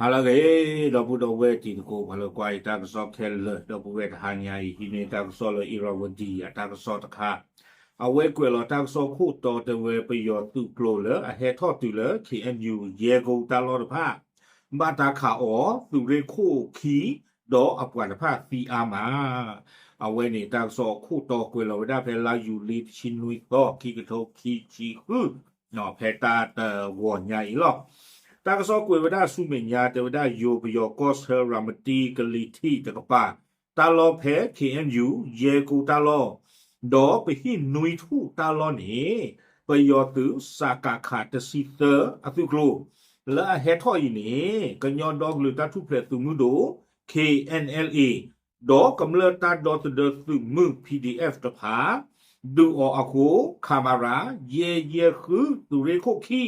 ဟါလၢအဂ့ၤ, ဒီပုၢ်ဒီဝဲၢ်တံၤသကိး ပှၤလၢကွၢ်ယတၢ်ကစီၣ်ခဲလၢာ်, ဒီပုၢ်ဝဲၢ်တဟါညါအံၤ ဟံးန့ၢ်တၢ်ကစီၣ်လၢ Irrawaddy အတၢ်ကစီၣ်တခါ, အဝဲကွဲးလီၤတၢ်ကစီၣ်ခိၣ်တီတဲဝဲ ပယီၤသုးကျိၤလၢအဟဲထီၣ်တုၤလၢ ခ့ၣ်အဲၣ်ယူၣ် ယဲၢ်ကိတၢ်လီၢ်တဖၣ် ဘၣ်တၢ်ခးအီၤ သုးရ့ၣ်ခိၣ်ခံ ဒီးအပှၤတဖၣ်သံအါမး. အဝဲန့ၣ် တၢ်ကစီၣ်အခိၣ်တီကွဲးလီၤဝဲဒၣ်ဖဲလါယူၤလံတဆံနွံသီ ခံကထိခံဆံဃု ဖဲတၢ်တဂီၤညါအံၤလီၤ. တၢ်ကစီၣ်ကွဲးဝဲဒၣ်ဆူမဲာ်ညါ တဲဝဲဒၣ်ယိၤပယီၤကီၢ်ဆၢ ရၤမတံကလံၤထံးတကပၤ တၢ်လီၢ်ဖဲ ခ့ၣ်အဲၣ်ယူၣ် ယဲၢ်ကိတၢ်လီၢ် ဒီးပဟံၣ်နွံထူၣ်တၢ်လီၢ်န့ၣ် ပယီၤသုး စကခ တဆံသၢ အသုးကျိၤ လၢအဟဲထီၣ်အံၤန့ၣ် ကညီဒီကလုာ်တၢ်ထူၣ်ဖျဲးသုးမုၢ်ဒိၣ် ခ့ၣ်အဲၣ်အဲၣ်အ့ ဒီးကမျၢၢ်တၢ်ဒီသဒၢသုးမုၢ် P D F တဖၣ် ဒုးအီၤအဃိ ခမရ ယဲၢ်ယဲၢ်ဃု သုးရ့ၣ်ခိၣ်ခံ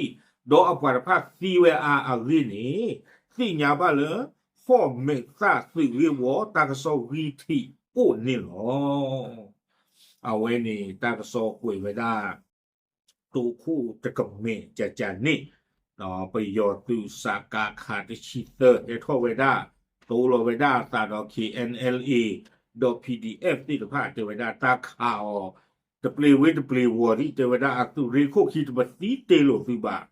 ဒီးအပှၤတဖၣ်သံဝဲအါအဂ့ၢ်န့ၣ် သ့ၣ်ညါဘၣ်လၢ ဟီၣ်မဲာ်သၣ်သုးဂ့ၢ်ဝီတၢ်ကစီၣ်ဂံၢ်ထံးအိၣ်န့ၣ်လီၤ. အဝဲန့ၣ် တၢ်ကစီၣ်ကွဲးဝဲဒၣ် တိခိၣ်တကမဲာ်ကကန့ၣ် ပယီၤသုး စကခ တဆံသၢ ဟဲထီၣ်ဝဲဒၣ် တိလီၤဝဲဒၣ်အသးဒီး ခ့ၣ်အဲၣ်အဲၣ်အ့ ဒီး P D F သ့ၣ်တဖၣ် တဲဝဲဒၣ်တၢ်ခးအီၤ တပျ့ၤဝ့တပျ့ၤဝီၤဒံး တဲဝဲဒၣ်အသုးရ့ၣ်ခိၣ်ခံ တပသံတ့ၢ်လိာ်သုးဘၣ်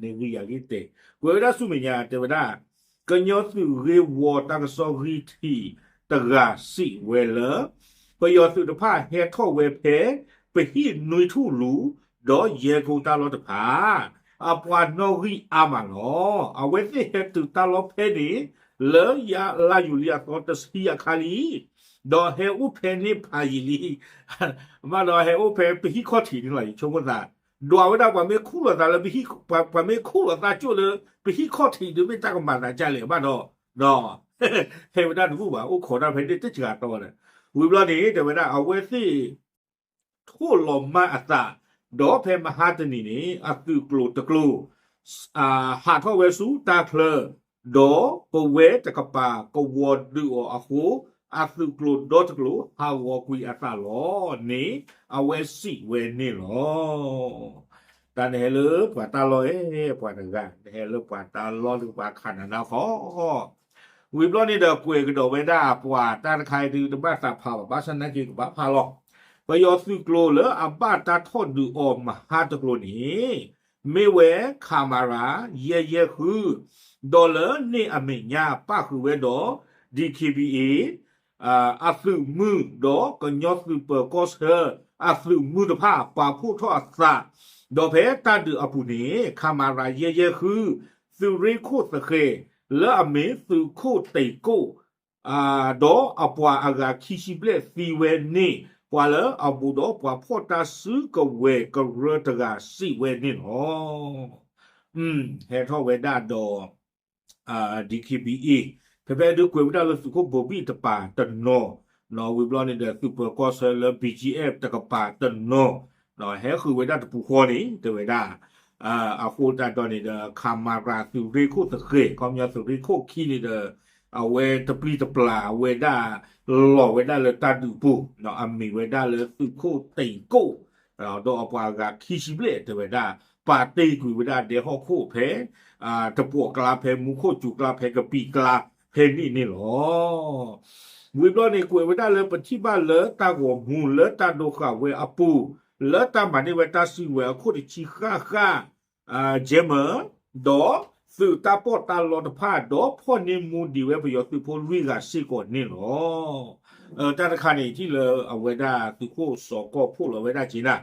န့ၣ်ဂံၢ်ယၤဂ့ၢ်တဲာ် ကွဲးဝဲဒၣ်ဆူမဲာ်ညါ တဲဝဲဒၣ် ကညီသုးဂ့ၢ်ဝီတၢ်ကစီၣ်ဂံၢ်ထံးတဂၤစံးဝဲလၢ ပယီၤသုးတဖၣ်ဟဲထီၣ်ဝဲဖဲ ပဟံၣ်နွံထူၣ်လူၤ ဒီးယဲၢ်ကိတၢ်လီၢ်တဖၣ် အပှၤနီၣ်ဂံၢ်အါမးလီၤ. အဝဲသ့ၣ်ဟဲတုၤတၢ်လီၢ်ဖဲန့ၣ် လၢယၤလါယူၤလံအသီတဆံအခါလံ ဒီးဟဲအိၣ်ဖဲန့ၣ်ဖးယံာ်လံ ဘၣ်ဒီးဟဲအိၣ်ဖဲပဟံၣ်ခီၣ်ထံးန့ၣ်လီၤ ယဆိကမိၣ်သး ဒွးဝဲဒၣ်ပှၤမ့ၢ်ခူၣ်လိာ်သးလၢပဟံၣ် ပှၤမ့ၢ်ခူၣ်လိာ်သးကၠိၣ်လၢ ပဟံၣ်ခီၣ်ထံးဒုးမ့ၢ်တၢ်ကမၤသးဒ်လဲၣ်ဘၣ်ဒီး ဒီး ဟဲဝဲဒၣ်တဘူၣ်ဘၣ် အိၣ်ခိးတၢ်ဖဲန့ၣ်တစှၤတီၤဒီး ဝံၤဘျီန့ၣ် တဲဝဲဒၣ်အဝဲသ့ၣ် ထိၣ်လီၤမၢ်အသး ဒီးဖဲမဟါတနံၤန့ၣ် အသုးကျိၤတကျိၤ ဟးထီၣ်ဝဲဆူတၢ်ချၢ ဒီးပဝဲတကပၤကဝီၤဒုးအီၤအဃိ အသုးကျိၤဒီတကျိၤ ဟးဂီၤကွံာ်အသးလီၤန့ၣ် အဝဲစံးဝဲန့ၣ်လီၤ. တၢ်နဟဲလၢပှၤတၢ်လီၢ်ဧၢ ပှၤတဂၤ နဟဲလၢပှၤတၢ်လီၢ်လၢပှၤခးနၤနၢ်ဃီ ဝံၤဘျီန့ၣ်ဒီးကွဲးကဒီးဝဲဒၣ်ပှၤတၢ်တခါအံၤဒုးတဘၣ်သးဖးဘၣ် ဘၣ်ဆၣ်နာ်က့ၤကဘၣ်ဖးလီၤ. ပယီၤသုးကျိၤလၢအဘၣ်တၢ်ထီၣ်ဒုးအီၤမဟါတကျိၤန့ၣ် မ့ၢ်ဝဲ ခမရ ယဲၢ်ယဲၢ်ဃု ဒီးလၢန့ၣ်အမဲာ်ညါပၣ်ဃုာ်ဝဲဒီး DKBA အသုးမုၢ် ဒီးကညီသုးပၢၤကီၢ်ဆၢ အသုးမုၢ်တဖၣ် ပာ်ဖှိၣ်ထီၣ်အသး ဒီးဖဲတၢ်ဒုးအပူၤန့ၣ် ခမရ ယဲၢ်ယဲၢ်ဃု သုးရ့ၣ်ခိၣ်သဃဲၤ လၢအမ့ၢ်သုးခိၣ်တ့ၢ်ကိၣ် ဒီးအပှၤအဂၤခံဆံဘျဲၣ်သံဝဲန့ၣ် ပှၤလၢအဘူးဒီးပှၤဖီၣ်တၢ်စုကဝဲၤကရၢတဂၤစံးဝဲန့ၣ်လီၤ. ဟဲထီၣ်ဝဲဒၣ်ဒီး DKBA ဖဲဖဲဒုးကွဲးဝဲဒၣ်လၢသုးခိၣ်ဘိဘံၣ်တပၤတနီၤ ဝံၤဘျီန့ၣ်ဒီး သုးပၢၤကီၢ်ဆၢလၢ BGF တကပၤတနီၤ ဟဲဃုာ်ဝဲဒၣ်တပူၤဃီန့ၣ် တဲဝဲဒၣ် အဃိသတးဒီးန့ၣ်ဒီး ခမရ သုးရ့ၣ်ခိၣ်သဃဲၤ ခီပညီသုးရ့ၣ်ခိၣ်ခံန့ၣ်ဒီး အဝဲတပျံၤတပျၢ်ဝဲဒၣ် လီၤဝဲဒၣ်လၢတၢ်ဒုးပူၤ အမ့ၢ်ဝဲဒၣ်လၢသုးခိၣ်တ့ၢ်ကိၣ် ဒီးအပှၤအဂၤခံဆံဘျဲၣ်တဲဝဲဒၣ် ပာ်တ့ၢ်ကွံာ်ဝဲဒၣ်ဒဲဟီၣ်ခိၣ်ဖဲ တပှီၣ်ကျါဖဲမူခိၣ်စူၤကျါဖဲကပံာ်ကျါဖဲန့ၣ်န့ၣ်လီၤ. ဝံၤဘျီန့ၣ် ကွဲးဝဲဒၣ်လၢပထံၣ်ဘၣ်လၢတၢ်ဂီၤမူလၢတၢ်ဒိဃာ်ဝဲအပူၤ လၢတၢ်မၤန့ၢ်ဝဲတၢ်စုကဝဲၤအခိၣ်တဆံဃၣ်ဃၣ် German ဒီးသုးတၢ်ပီးတၢ်လီတဖၣ် ဒီးဖီၣ်န့ၢ်မူဒံးဝဲပယီၤသုးဖိလွံၢ်ဂၤစ့ၢ်ကီးန့ၣ်လီၤ. တၢ်တခါန့ၣ် ထံၣ်လၢအဝဲဒၣ်သုးခိၣ်စီၤကီၢ်ဖှိၣ်လီၤဝဲဒၣ်က့ၤနၤ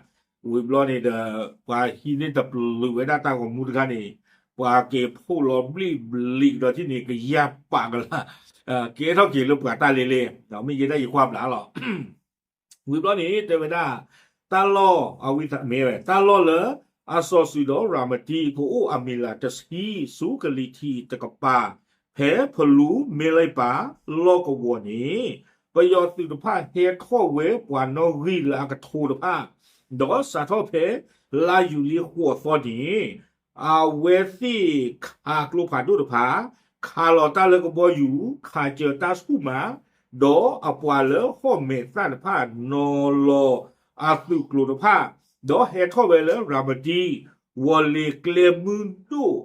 ဝံၤဘျီန့ၣ်ဒီး ပှၤဟံးန့ၢ်တပျုာ်ဝဲဒၣ်တၢ်ဂီၤမူတခါန့ၣ် ပှၤက့ၤဖှိၣ်လီၤဘျံးဘျံးဒီးထံၣ်န့ၣ် ကယၢ်ပာ်ကလါ ကဲထီၣ်က့ၤလၢပှၤတၢ်လဲလဲ ဒီးမ့ၢ်ယဲဒၣ်ယကွၢ်ဘျးလီၤ. ဝံၤဘျီန့ၣ် တဲဝဲဒၣ် တၢ်လီၢ် အဝံသးမ့ၢ်ဝဲ တၢ်လီၢ်လၢ အစီၤစုၤဒီးရၤမတံ ကအိၣ်အမံၤလၢ်တဆံ ဆူကလံၤထံးတကပၤ ဖဲဖလူမ့လံပၤ လီၢ်ကဝီၤန့ၣ် ပယီၤသုးတဖၣ်ဟဲထီၣ်ဝဲပှၤနီၣ်ဂံၢ်လၢအကထိတဖၣ် ဒီးစးထီၣ်ဖဲ လါယူၤလံဃိးသီန့ၣ် အဝဲသ့ၣ်ခးကျိဖးဒိၣ်တဖၣ် ခးလီၤတၢ်လၢကဘီယူၤ ခးစၢၤတၢ်ဆူၣ်မး ဒီးအပှၤလၢဟီၣ်မဲာ်သၣ်တဖၣ် နီၤလီၤအသုးကျိၤတဖၣ် ဒီးဟဲထီၣ်ဝဲလၢရၤမတံ ဝီၤလ့ၤကျဲမုၢ်ဒိၣ်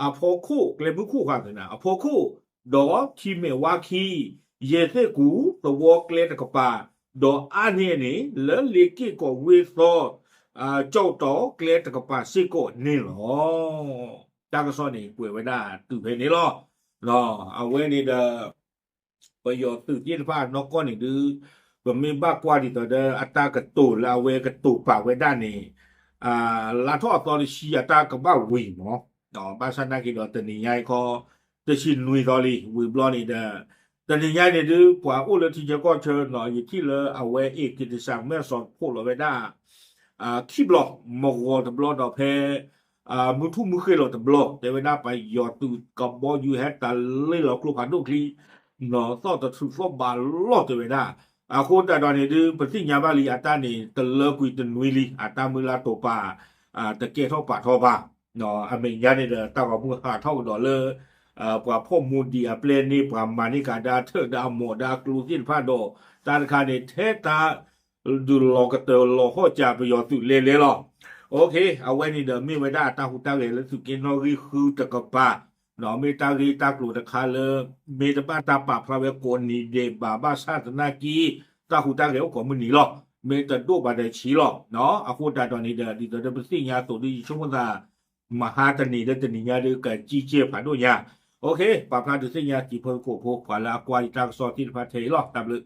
အဖီခိၣ် ကျဲမုၢ်ခိၣ်ဃာ်သနာ် အဖီခိၣ်, ဒီးထံမဲာ်ဝါခံ, ယဲၢ်သ့ၣ်ကူၣ်သဝီကျဲတကပၤ, ဒီးအါန့ၢ်န့ၣ် လၢလ့က့ၢ်ကီးဝ့ၢ်သီ ကၠီၣ်တီၤကျဲတကပၤစ့ၢ်ကီးန့ၣ်လီၤ. တၢ်ကစီၣ်န့ၣ် ကွဲးဝဲဒၣ်တုၤဖဲန့ၣ်လီၤ. အဝဲန့ၣ်ဒီး ပယီၤသုးသ့ၣ်တဖၣ်နီၢ်ကီၢ်န့ၣ်ဒုး ပမ့ၢ်ဘၣ်ကွၢ်ဒ်သိးဒီး အတၢ်ကတိၤလၢအဝဲကတိၤပာ်ဝဲဒၣ်န့ၣ် လါထီၣ်အသီတဆံအတၢ်ကဘၣ်ဝံၤမး, ဘၣ်ဆၣ်နာ်က့ဒီးတနံၤညါအံၤခီ တဆံနွံသီလံ ဝံၤဘျီန့ၣ်ဒီး တနံၤညါန့ၣ်ဒုး ပှၤအိၣ်လၢထံဆၢကီၢ်ဆၢနီၤ ယထံၣ်လၢအဝဲ အ့ၣ်က့ၤတစၢ်မဲၢ်စီၤ ဖိးလီၤဝဲဒၣ် ခံဘျီ, မဂီၤတဘျီဒီးဖဲ မုၢ်ထူၣ်မုၢ်ဃ့ၢ်လီၤတဘျီ, တဲဝဲဒၣ်ပယီၤသုးကဘီယူၤဟဲတၢ်လ့ၢ်လီၤကျိဖးဒိၣ်ချံ သီၣ်တထူၣ်သီၣ်ဘးလီၢ်တဲဝဲဒၣ်. အဃိသတးဒီးန့ၣ်ဒုး ပသ့ၣ်ညါဘၣ်လံ အတၢ်န့ၣ် တလၢကွံာ်တနွံလံ အတၢ်မုၢ်လၢ်တိာ်ပာ် တကဲထီၣ်ပာ်ထီၣ်ဘၣ်. အမဲာ်ညါန့ၣ်ဒီး တၢ်ဂီၤမုၢ်ဟးထီၣ်ကဒီးလၢ ပှၤဖီၣ်မူဒံးအပျဲၢ်န့ၣ် ပှၤမၤန့ၢ်ကဒါထၢၣ်ဒီးအမိာ်ဒီးအကျိသ့ၣ်တဖၣ်ဒီး တၢ်တခါန့ၣ် ထဲတၢ် ဒုးလီၤကတၢၢ်လီၤဟီၣ်ကၢ်ပယီၤသုးလဲၤလဲၤလီၤ. အဝဲန့ၣ်ဒီးမ့ၢ်ဝဲဒၣ်အတၢ်ဟူးတၢ်ဂဲၤလၢသုးက့နီၣ်ဂံၢ်ဃုတကပၤ, မ့ၢ်တၢ်ဂ့ၢ်တၢ်ကျိၤတခါလၢ မ့ၢ်တဘၣ်တၢ်ပာ်ဖျါဝဲကိးနံၤဒဲးဘၣ် ဘၣ်ဆၣ်သနာ်က့ တၢ်ဟူးတၢ်ဂဲၤအိၣ်ကိးမုၢ်နံၤလီၤ. မ့ၢ်တဒိၣ်ဘၣ်ဒီးဆံးလီၤ. အဃိသတးဒီးန့ၣ်ဒီး ဒ်သိးဒီးပသ့ၣ်ညါအသိးဒုး ယဆိကမိၣ်သး မဟါတနံၤလၢတနံၤညါဒုး ကကံကဲဖးဒိၣ်ညါ. ပာ်ဖျါဒုးသ့ၣ်ညါတံၤဖိသကိးဖိ ပှၤလၢအကွၢ်ယတၢ်ကစီၣ်သ့ၣ်တဖၣ်ထဲအံၤလီၤ. တၢ်ဘျုး